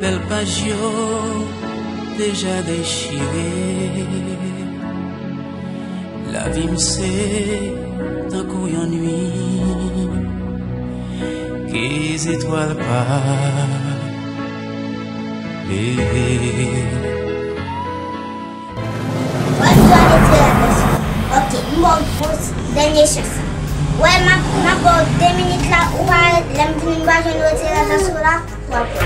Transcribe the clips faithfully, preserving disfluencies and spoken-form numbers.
Bèl paj yo deja dechire. Lavi m se tankou yon nuit ke zetwal pa leve. Bòn jounen, Tirèvès. Ok, m ba w gwo dènye chans la. Wè, m ap, m ap ba w de minit la, ou pa, lè m vini, m pa jwenn Tirèvès ou la, w ap wè.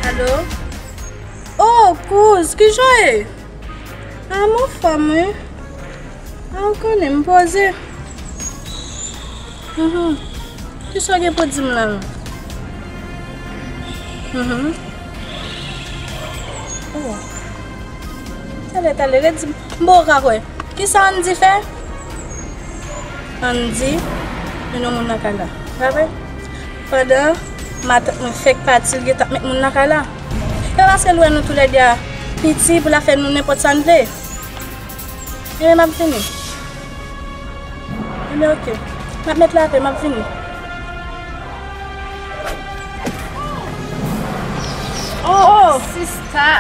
Alo? Oh, kouz, kijan w ye? Ah, m anfòm, wi. Ah, ou konnen, m poze. Mhm. Kisa w gen pou di m la, menm? Mhm. Oh. Talè, talè, ret di m. M poko ka kwè. Kisa Andy fè? Andy mennen yon moun nan kay la. Pa vre? Pandan matant mwen fèk pati, l gentan ap met moun nan kay la. E paske l wè nou toulède a piti pou l ap fè nou nenpòt sa n vle. Ebyen, m ap vini. Ebyen, oke. M ap met lapè, m ap vini. Oh, oh! Sista!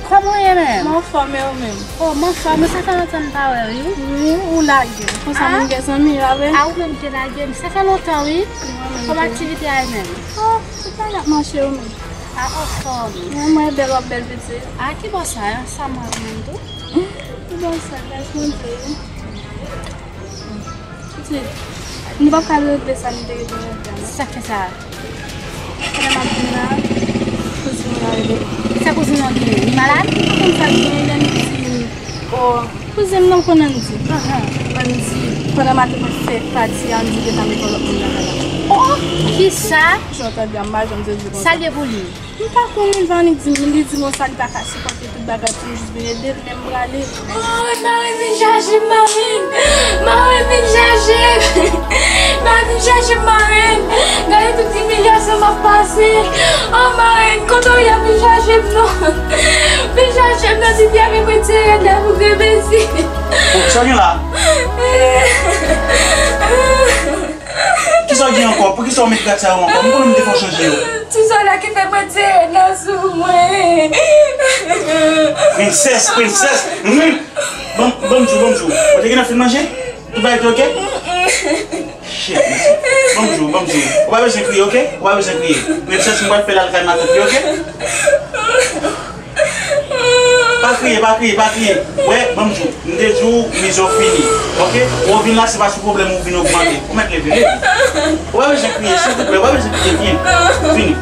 Kòman w ye menm? M anfòm, e ou menm? Oh, m anfòm, sa fè lontan m pa wè w, wi. Wi, ou lage m. Konsa moun gen zanmi, pa vre? A, ou menm te lage m. Sa fè lontan, wi. Kòman aktivite a ye menm? Oh, tout bagay ap mache, ou menm? A, anfòm. Mwen, mwen bèl, w ap bèl, pitit. A, ki bò sa, sa mwen menm tou? Ki bò sa, gras Bondye, wi. Pitit, nou p ap ka regle sa nou te gentan regle a, non. Sa k fè sa? Pandan m ap vin la, kouzin mwen la rele m. Sa kouzin w genyen? Li malad? M pa konn sa l genyen, lè m di, o, kouzin m nan, ou konn Andy? Anhan. Andy, pandan maten mwen fèk pati, Andy gentan met yon lòt moun nan kay la. Oh, kisa? Jan w tande a, m pa janm sezi konsa. Sa l ye pou li? M pa konn, li vin annik di m, li di m yon sa li pa ka sipòte tout bagay pou m jis vin ede l, men m prale. Oh, mari m vin chache m, mari m. Mari m vin chache m. Mari m vin chache m, mari m. Gade tout imilyasyon m ap pase. Oh, mari m, kote w ye, vin chache m non. Vin chache m non, si te avèk mwen, ti rèd la pou gremesi. Oh, sa gen la? Kisa w gen ankò? Poukisa w met rad sa yo ankò? M konnen m te fè w chanje yo. Ti sa la ki fè mwen tire nan sou mwen. Princess, princess. Hum. Bon, bonjou, bonjou. Ou te gentan fin manje? Tout bagay te oke? Shit, mesye. Bonjou, bonjou. Ou pa bezwen kriye, oke? Ou pa bezwen kriye. Princess, m pral fè l al kay matant li, oke? Pa kriye, pa kriye, pa kriye. Wè, ban m di w, m te di w, mizè w fini. Oke? Ou vin la, se pa sou pwoblèm ou vin ogmante. Ou mèt leve, leve. Ou pa bezwen kriye, silvouplè, ou pa bezwen kriye, vini. Vini.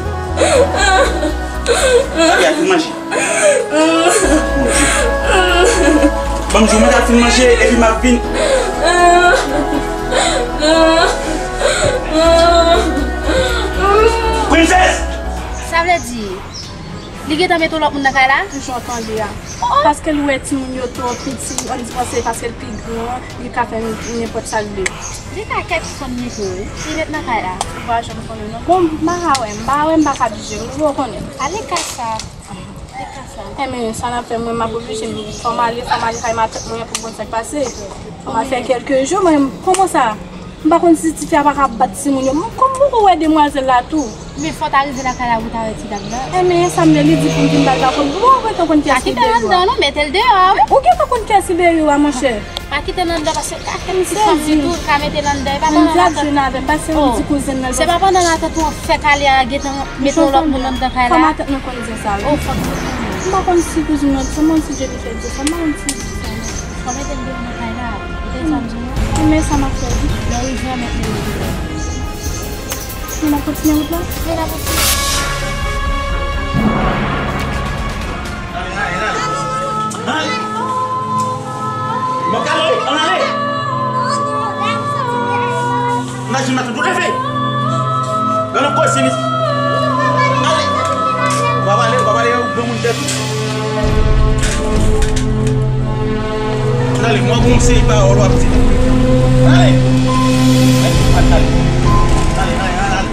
Gade, al fin manje. Ban m di w, mèt al fin manje, epi m ap vin. Princess! Sa vle di, li gentan mete yon lòt moun nan kay la? Jan w tande a. Oh, oh. Paske l wè timoun yo twò piti, Andy panse paske l pi gran, li ka fè nenpòt sa l vle. Li ka kèk fanm mete wi, li ret nan kay la. Ou pa janm konnen non. Bon, m pa ka wè, m pa wè, m pa ka jije, ou konnen. Ale kay sa. Ale kay sa. Enben, sa n ap fè, mwen m ap oblije, fò m ale, fò m ale kay matant mwen pou m konn sa k pase. Fò m al fè kèlke jou, mwen, kòman sa? M pa konn si tifi a pa ka bat timoun yo. Mwen, kòm m poko wè demwazèl la tou. Men fò w ta rive lakay la pou w ta wè ti dam nan. Enben, sa m vle, li di pou m vin ba l lakòl. Ou pa gentan konn kiyès ki deyò a. Pa kite l anndan non, mete l deyò a wi. Ou gentan konn kiyès ki deyò a, monchè. Pa kite l anndan, paske ka fè ti fanm li tou, ka mete l anndan. E pa pandan matant. Menm di ak jèn avè m, pase yon ti kouzin nan. Se pa pandan matant ou fèk ale a gentan mete yon lòt moun anndan kay la. Fò matant mwen konn di sa wi. Oh, fòk. M pa konn si kouzin mwen, se mwen si Jennifer di sa, m pa konn si li di sa non. Fò mete l deyò nan kay la. Ou tande sa m di w? Men sa m ap fè wi. Lè w rive a, mèt mete l deyò. Men n ap kontinye wout la? Men n ap kontinye. Ann ale, ann ale. Ann ale. M ap gade w, ann ale. N a jwenn matant ou leve. Gade w koze, mesye. Ale. Ou pa pale, ou pa pale, ou granmoun tèt ou. Ann ale, mwen gon seri pawòl w ap di. Ann ale. Ann ale, ann ale, ann ale.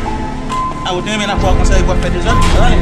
A, Ou te renmen lapwa konsa epi w ap fè dezòd? Al ale.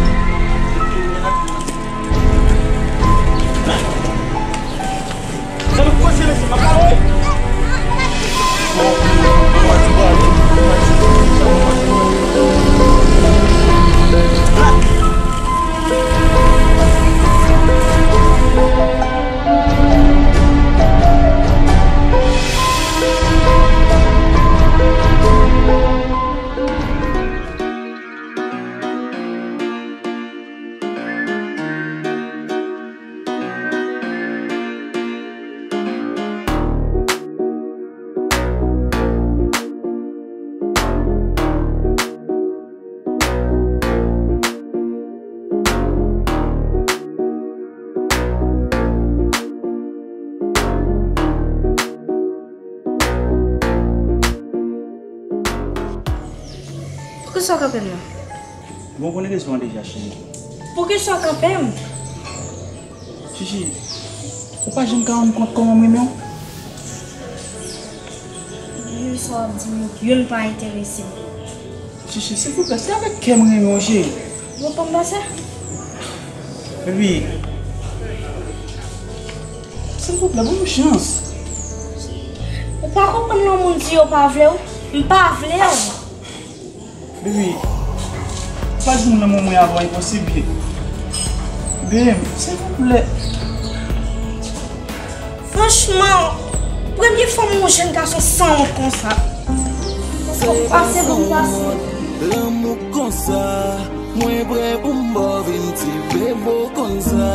Poukisa w kanpe m nan? Bon, konnen rezon an deja, cheri. Poukisa w kanpe m? Chichi, ou pa janm ka rann kont kòman m renmen w? Menm sa w ap di m yo, youn pa enterese m. Chichi, silvouplè, se avèk kè m renmen w, cheri. Ou konprann sa? Baby, silvouplè, ban m yon chans. Ou pa konprann lè yon moun di yo pa vle w? M pa vle w. Baby, ou pa di m lanmou mwen avè w enposib, byen. Baby, silvouplè. Franchman, premye fwa m wè yon jèn gason sanwont konsa. Paske w pase pou m pase. Lanmou konsa, mwen prè pou m ba w vin ti bebe konsa.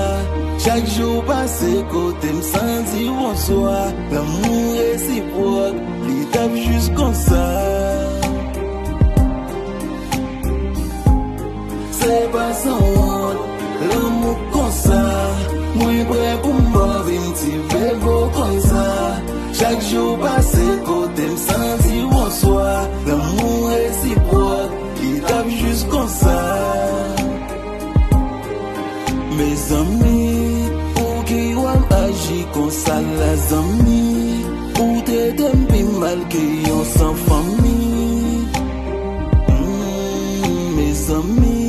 Chak jou w pase kote m san di w bonswa. Lanmou resipwòk, li t ap jis konsa. Se pa sanwont, lanmou konsa. Mwen prè pou m ba w vin ti bebe konsa. Chak jou pase kote m san di w bonswa. Lanmou resipwòk, li t ap jis konsa. Mezanmi, pouki w ap aji konsa la, zanmi? Ou trete m pi mal ke yon san fanmi. Mm, mezanmi,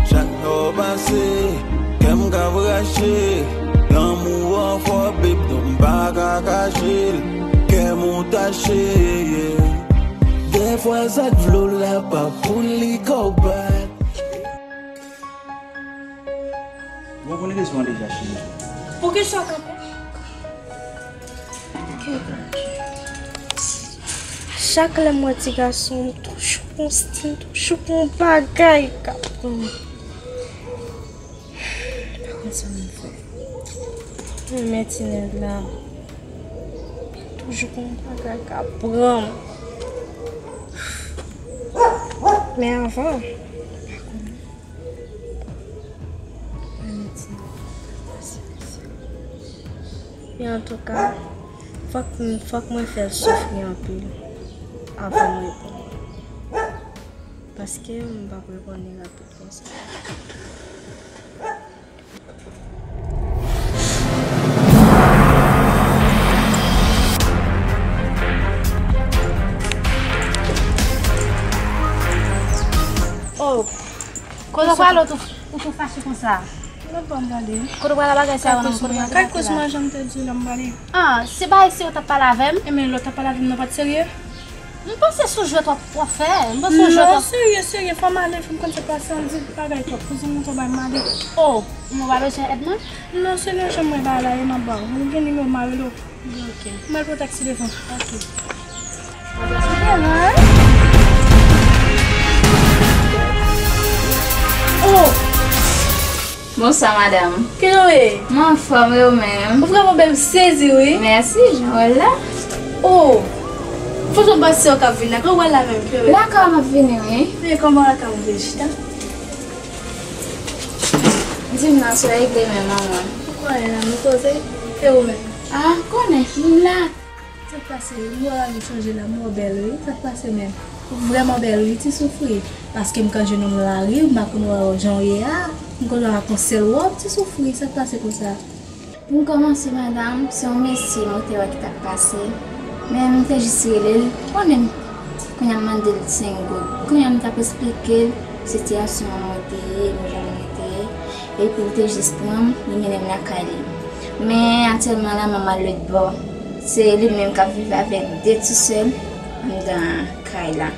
chak lè w pase, kè m ka rache. Lanmou an fò, babe, non, m pa ka kache l. Kè m ou tache, yeah. Dèfwa sa k vle w la pa pou li ka w bat. Bon, konnen rezon an deja, cheri. Poukisa w kanpe? Chak lè m wè ti gason, m toujou gon stil, toujou gon bagay k ap pran m. M pa konn sa m fè. Men ti nèg la, toujou gon bagay k ap pran m. Men avan, m pa konnen. Men antouka, fòk, fòk mwen fè l soufri anpil avan m reponn. Paske m p ap reponn li rapid konsa. Oh, kote w prale, ou tou, ou tou fache konsa? Ou pa m gade. Kote w prale bagay sa yo nan kote w prale? Kay kouz mwen, jan m te di w la m prale. Ah, se bagay serye w t ap pale avè m? Enben, lè w t ap pale avè m nan pa t serye? M panse se yon jwèt w ap, w ap fè. M panse se yon jwèt w ap. Non, serye, serye, fò m ale, fò m konn sa k pase, ann di bagay twòp. Kouzin mwen twò bay m ale. Oh, ou pa bezwen èd mwen? Non, se nan janm mwen ba la, e m ap ba w. Ou gen nimewo m a rele w. Ok. M al pran taksi devan. Ok. Oh! Bonswa, madanm. Kijan w ye? Mwen anfòm, e ou menm? Ou vrèman bèl, m sezi, wi. Mèsi, jan w wè l la. Oh! Fò jan m pase w k ap vin la, kòman w wè l la menm, kijan w ye? Lakay m ap vini, wi. Men kòman lakay m vin chita? Di m non, se regle men manman. Ou konnen la, nou poze. E ou menm? Ah, konnen, m la. Sa k pase? M wè w chanje la, m wè w bèl wi. Sa k pase menm? Ou vrèman bèl wi, ti soufri. Paske m ka jwenn yon lari, m pa konn wè w jan w ye a. M konn wè w ak yon sèl wòb, ti soufri. Sa k pase konsa? Pou m kòmanse, madanm, se yon mesye m te wè ki t ap pase. Men m te jis rele l, konnen m Kounye a m mande l senk goud. Kounye a m t ap esplike l sitiyasyon an mwen te ye, mwen jan mwen te ye, epi l te jis pran m, li mennen m lakay li. Men aktyèlman la, m al lòtbò. Se li menm k ap viv avèk de ti sè l anndan kay la.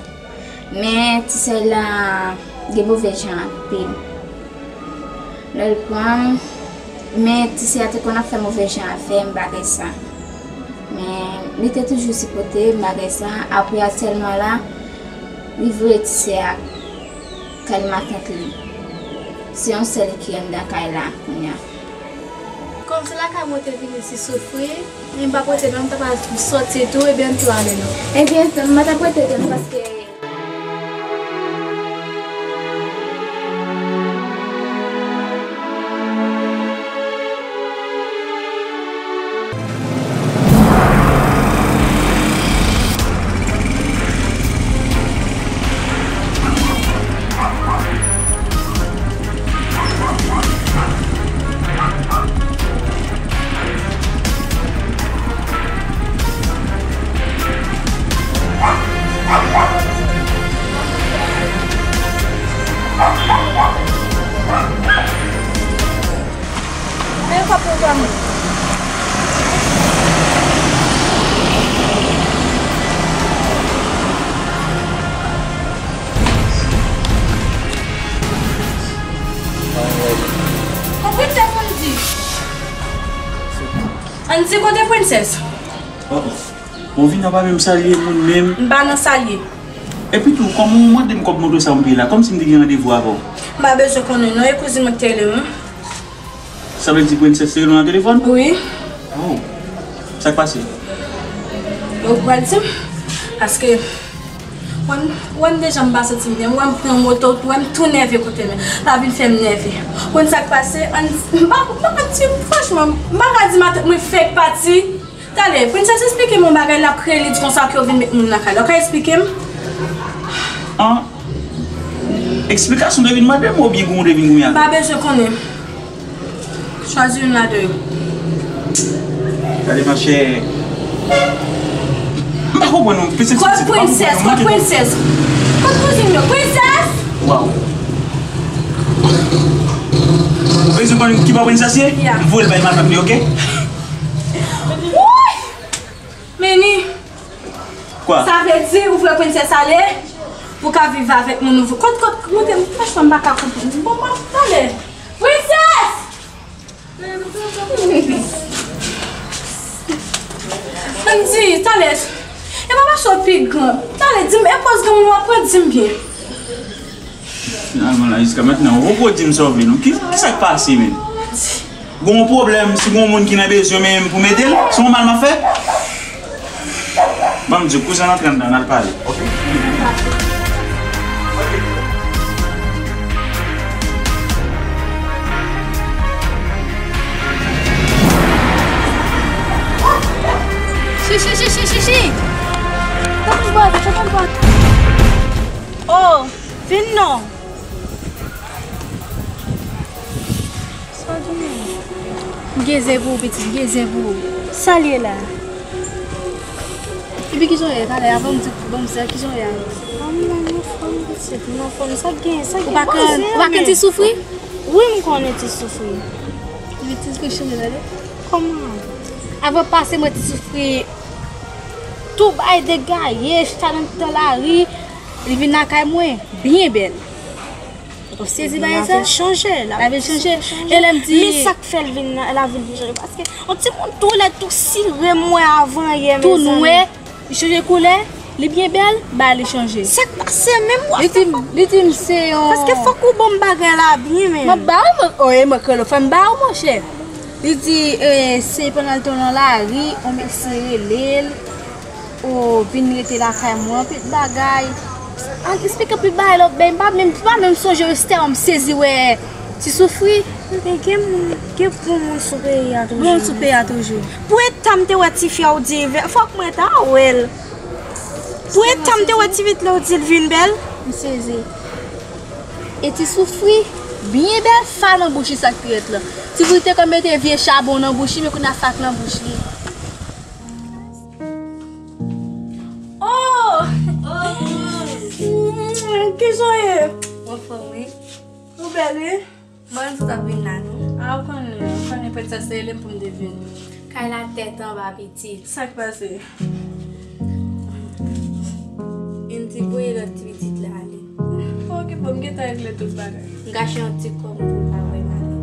Men ti sè l la gen move jan anpil. Lè l pran m, men ti sè a te konn ap fè move jan avè m, bagay sa. Men li te toujou sipòte m, bagay sa. Apre aktyèlman la, li voye ti sè a kay matant li. Se yon sè li ki anndan kay la kounye a. Kòm se lakay mwen te vini ti soufri, m pa p rete non, m ta pral sòti tou, ebyen m tou ale non. Ebyen, m pa t ap rete non, paske Konprann sa m di. Ann di kote prensès. Oh, oh. Bon, vin nan pa menm salye moun menm. M pa nan salye. Epi tou, kòman ou mande m kòb moto sa m peye la, kòmsi m te gen randevou avè w? M pa bezwen konnen non, e kouzin mwen ki te rele m. Sa vle di prensès te rele w nan telefòn? Wi. Oh, sa k pase? Ou pral di m? Paske Wè m, wè m deja m pa santi m byen, wè m pran moto, wè m tou nève kote m ye. Pa vin fè m nève. Konn sa k pase? Ann, m pa, m pa ka di, franchman, m pa ka di matant mwen fèk pati. Talè, prensès esplike m yon bagay, l ap kreye, li di konsa ke yo vin met moun lakay la. Ou ka esplike m? An, eksplikasyon w te vin mande m oubyen gen w te vin goumen avè m? M pa bezwen konnen. Chwazi youn ladan yo. Gade, machè. M pa konprann non. Kot prensès? Kot prensès? Kot kouzin yo? Prensès! Waw. Ou bezwen konn ki bò prensès ye? Ya. M voye l bay matant li, oke? Woy! Meni. Kwa? Sa vle di ou voye prensès ale pou ka viv avèk moun nouvo. Kot, kot, kote m, franchman, m pa ka konprann. Bon, bon, talè. Prensès! Ann di, talè. E pa mache w pi gran. Talè, di m, e pòz granmoun w ap pran, di m byen. Finalman la, jiska mentnan, ou poko di m sa w vle non. Ki, ki sa k pase menm? Gon pwoblèm, si gon moun ki nan bezwen men m pou mete l, se yon mal m ap fè? Ban m di w, kouzen antre anndan, n al pale. Ok. Chichi, chichi, chichi! Tanpri bòz, tanpri bòz. Oh, vin non. Sa w di menm? M gen zen pou ou, pitit, m gen zen pou ou. Sa l ye la? Epi kijan w ye talè? Avan m di, ban m di kijan w ye a? Ah, m nan fòm, pitit, m nan fòm. Sa k gen, sa k gen? Ou pa konn, ou pa konn ti soufri? Wi, m konnen ti soufri. Epi ti soufri chanje talè? Kòman? Avan pase mwen ti soufri tou bay degaye, chita nan mitan lari, li vin lakay mwen, byen bèl. Ou sezi bagay sa? Lavi l chanje, lavi l chanje. E lè m di men sa k fè l vin nan, lavi l vin chanje. Paske yon timoun tou lèd, tou sire m wè avan yè, tou nwè, li chanje koulè, li byen bèl, bagay li chanje. Sa k pase menm w ap fè fòk. Li di m se yon. Paske fòk ou ban m bagay la byen menm. M ap ba ou, mwen, oh, e mwen k rele w, fò m ba ou, monchè. Li di, eh, se pandan l te nan lari, yon mesye rele l. Oh, vin rete lakay mwen, anpil bagay. Al esplike anpil bagay lòt, ben, m pa menm, m pa menm sonje Esther, m sezi wè ti soufri. Men gen moun, gen bon moun sou peyi a toujou. Bon moun sou peyi a toujou. Pou eta m te wè tifi a w di vè, fòk mwen ta wè l. Pou eta m te wè ti vit la w di l vin bèl. M sezi. E ti soufri, byen bèl fa nan bouch li sa k trèt la. Ti soufri te konn mete vye chabon nan bouch li, men kounye a fa k nan bouch li. Oh! Anfòm, wi. Ou bèl, wi. Bon, nou tout ap vin la, non? A, ou konnen, ou konnen, prensès te rele m pou m te vin. Kay la tèt anba, pitit. Sa k pase? Andy voye lòt ti pitit la ale. Okipe w, m gentan regle tout bagay. M kache yon ti kòb pou l pa wè m ale.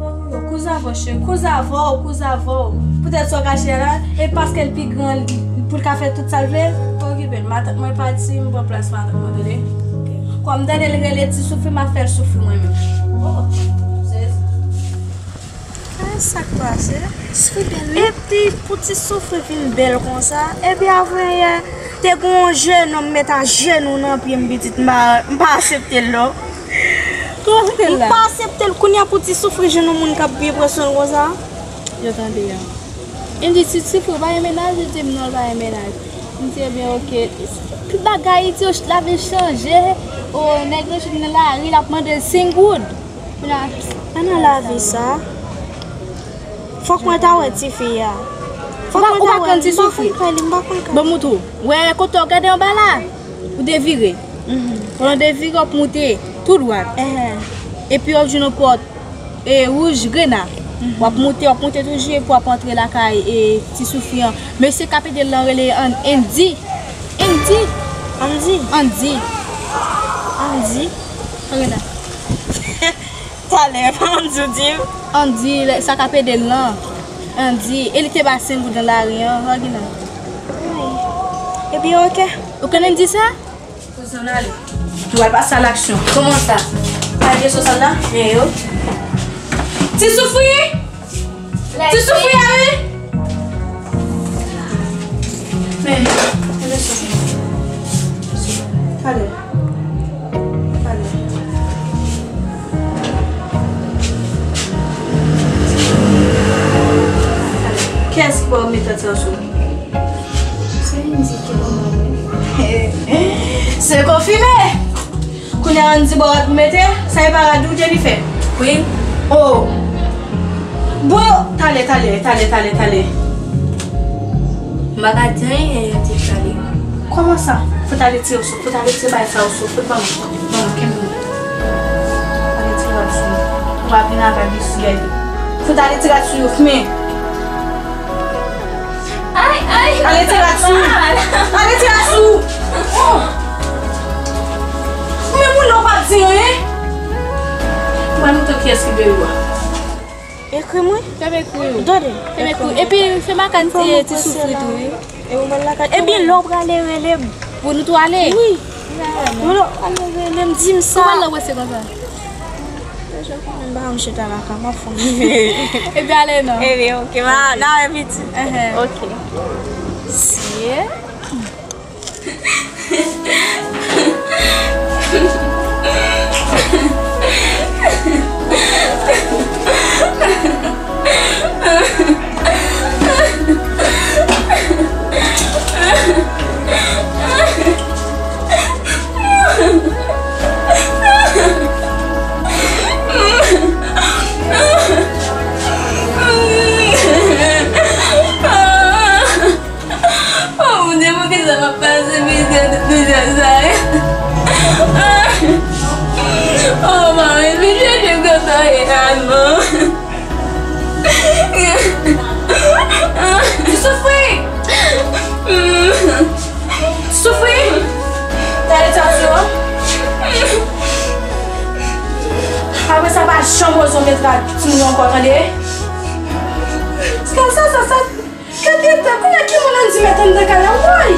O, kouz avè w, cheri, kouz avè w, kouz avè w. Poutèt sa w kache a la, e paske l pi gran, l, pou l ka fè tout sa l vle? Okipe l, matant mwen pati, m pran plas matant mwen, tande? Kòm m tande l rele Ti Soufri, m ap fè l soufri mwen menm. O, sezi. Ah, sa k pase? Soufri bèl, wi. Epi pou Ti Soufri vin bèl konsa, epi avanyè, te gen yon jennonm met ajenou nan pye m, pitit, m pa, m pa aksepte l, non. Ou pa aksepte l la? M pa aksepte l. Kounye a pou Ti Soufri jwenn yon moun k ap byen pran swen l konsa? Yo tande a. Andy, Ti Soufri pa gen mennaj, li di m non, l pa gen mennaj. M di, ebyen, oke. Tout bagay, li di, lavi chanje. O, nèg yo jwenn nan lari, l ap mande l senk goud. Kounye a, pa nan lavi sa. Fòk mwen ta wè tifi a. Fòk mwen ta wè l. M pa konn kay li, m pa konn kay li. Bon, m montre w. Wè kote w gade anba la? Ou devire. Pandan w devire, w ap moute tou dwat. Epi w ap jwenn yon pòt e, wouj grena. W ap moute, w ap moute toujou epi w ap antre lakay e, Ti Soufri an. Mesye k ap ede l lan rele An-, Andy. Andy. Andy. Andy. Andy. An grena. Talè, pa Andy w di m? Andy, lè, sa k ap ede l lan. Andy, e li te ba senk goud nan lari an, an grena. Ebyen, oke. Ou konnen Andy sa? Kouzen, ale. Nou pral pase a laksyon. Kòman sa? Al vye sòs la? Men yo. Ti Soufri! Ti Soufri, ale! Men, ale sòs la. Ale. Ale. Kiyès ki ba w mete tè sou? Se Andy ki ban mwen. Se konfime! Kounye a Andy ba w rad pou mete, sa e pa rad ou, Jennifer? Wi. Oh! Bon, talè, talè, talè, talè, talè. M pa ka di anyen, Andy, talè. Kòman sa? Fout ale tire w sou, fout ale tire bagay sa w sou, fout ban mwen. Bon, kenbe mwen. Ale tire rad sou yo. Ou pa vin avè m isi, gade. Fout ale tire rad sou yo, fmen. Ay, ay. Ale tire rad sou. Ale tire rad sou. Oh. Ou menm ou la ou pa di anyen. Mwen nou tout kiyès ki bebe a. Ekri mwen. Fè m ekri w. Tande. Fè m ekri w. Epi fè m ak Ti Soufri tou, wi. E ou mèt lakay. Ebyen, lè w prale, rele m. Pou nou tou ale? Wi. Lè w prale, rele m, di m sa. Ou pral nan prese konsa? Deja konnen m pa janm chita lakay, m ap fon. Ebyen, ale non. Ebyen, oke, ma, n a wè piti. Oke. Sye. Oh, Bondye, poukisa m ap pase mizè tout mizè sa yo? Oh, mwen, Bondye, Bondye, konsa e anou. Ti Soufri! Ti Soufri! Talè tati yo. Apre sa, pa janm poze yon met rad timoun yo ankò, tande? Sa, sa, sa, sa. Gade tan, kounye a ki moun Andy mete anndan kay la, woy!